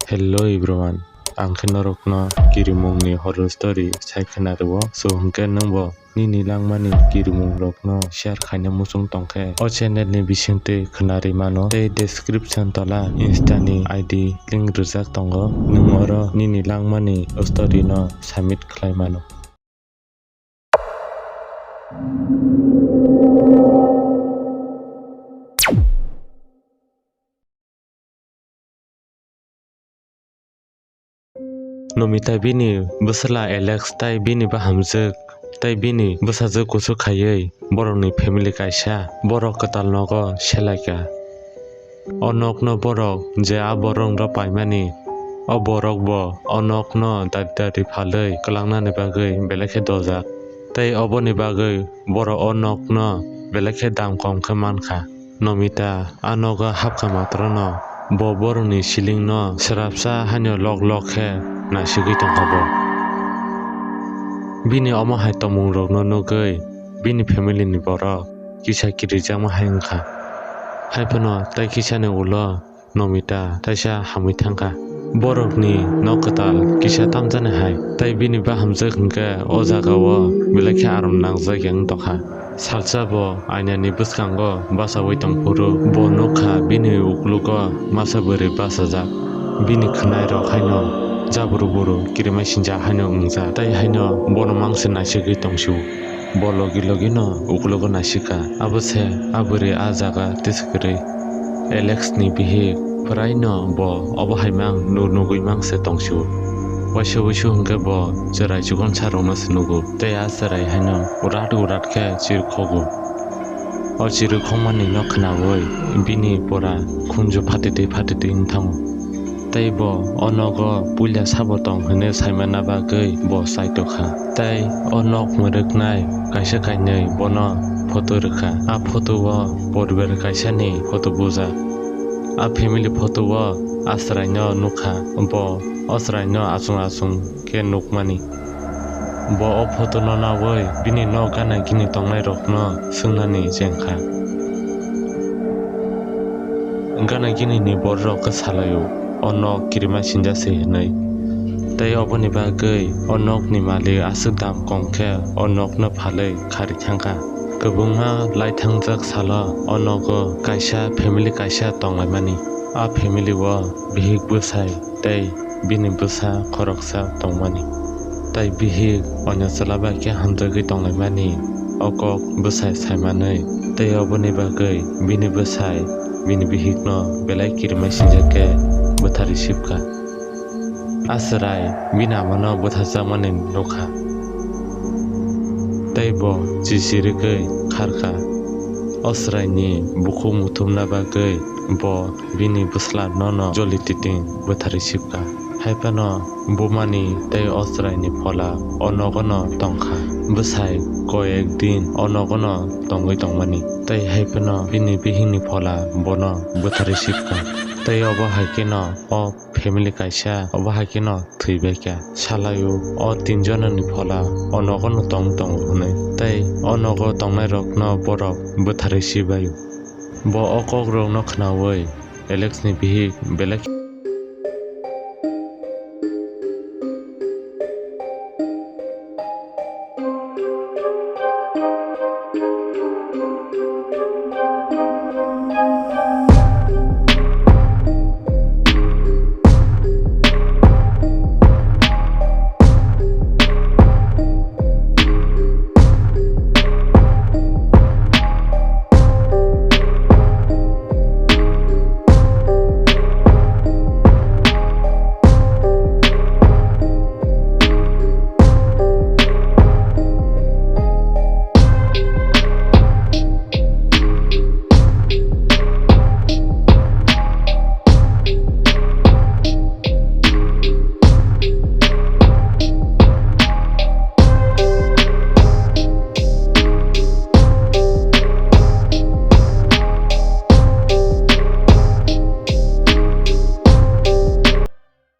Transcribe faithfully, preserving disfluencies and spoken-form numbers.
Hello everyone, ang khe norokno kirimungni horror story sai khwna rwo. So hwnkhe nwngbo nini langmani kirimungrokno share khaina muchung tongkhe, o channel ni bisingtwi khwnarwi mano tei description tola Insta ni I D link rwjak tongo, nwng oro nini langmani story no submit khlai mano. Nomita bini bwsla Alex tei bini bahamjwk tei bini bwsajwk kuchuk khaiwi borokni family kaisa borok kwtal nogo selaikha. O nokno borok je a borokno paimani, o borokbo o nokno dari dari phalwi kwlangnani bagwi belai khe dojak. Tei oboni bagwi borok o nokno belai khe dam kom khe mankha. Nomita a nogo hapkha matrono bo borokni ceiling no srapsa haino lok lok khe naisigwi tongkha bo. Bini omo hai tongmungrokno nugwi bini family ni borok kisa kirijakma hai wngkha. Haiphano tei kisani ulo Nomita teisa hamwi thangkha. Borokni nok kwtal kisa tamjani hai, tei bini bahamjwk hwnkhe o jagao belai khe arom nangjak ya wng tongkha. Salsa bo ainani bwskango bachaui tongphuru bo nukha bini uklogo masa bwrwi bachajak. Bini khwnairok haino jabru buru kirimai sinjak haino wngjak, tei haino bono mangse naisigwi tongsio. Bo logi logi no uklogo naisikha. Abo se a bwrwi a jaga tiskwrwi. Alex ni bihik phwraino bo obo hai mang nu-, nugwi mang se tongsio. Waisa wuisu hwnkhe bo chwrai chikon sarokno se nugo tei a chwrai haino urat urat khe chirkhogo. O chirkhokmani no khwnaui bini pora khunju phatitwi phatitwi wng thango. Tei bo o nogo puila sabo tong hwnwi saimana bagwi bo chaitokha. Tei o nok mwrwknai kaisa kainwi bono photo rwkha. A photo o poribar kaisani photo bujak. A family photo o a chwraino nukha. Bo o chwraino achung achung khe nukmani. Bo o photo no naui bini nok gana gini tongnai rokno swngnani chengkha. Gana gini ni borok khe salaio, o nok kirima sinja se hinwi. Tei oboni bagwi o nok ni malik aswk dam kom khe o nok no phalwi khari thangkha. Kwbangma lai thangjak salo o nogo kaisa family kaisa tonglaimani. A family o bihik bwsai tei bini bwsa khoroksa tongmani. Tai bihik oino chwla bai khe hamjagwi tonglaimani o kok bwsai saimanwi, tei oboni bagwi bini bwsai bini bihikno belai kirimai sinjak khe bwtharwi sibkha. A chwrai bini amano bwtharjakmani nukha, tei bo chisirigwi kharkha. O chwraini bukhuk muthumna bagwi bo bini bwsla nono joli titing bwtharwi sibkha. Haiphano bumani tei o chwraini phola o nogono tongkha. Bwsai koyek din o nogono tongwi tongmani. Tei haiphano bini bihikni phola bono bwtharwi sibkha. Tei obo hai kheno o family kaisa obo hai kheno thwibaikha. Salaio o tinjonani phola o nogono tong tongo hwnwi. Tei o nogo tongnairokno borok bwtharwi sibaio. Bo o kokrokno khnaui Alex ni bihik belai khe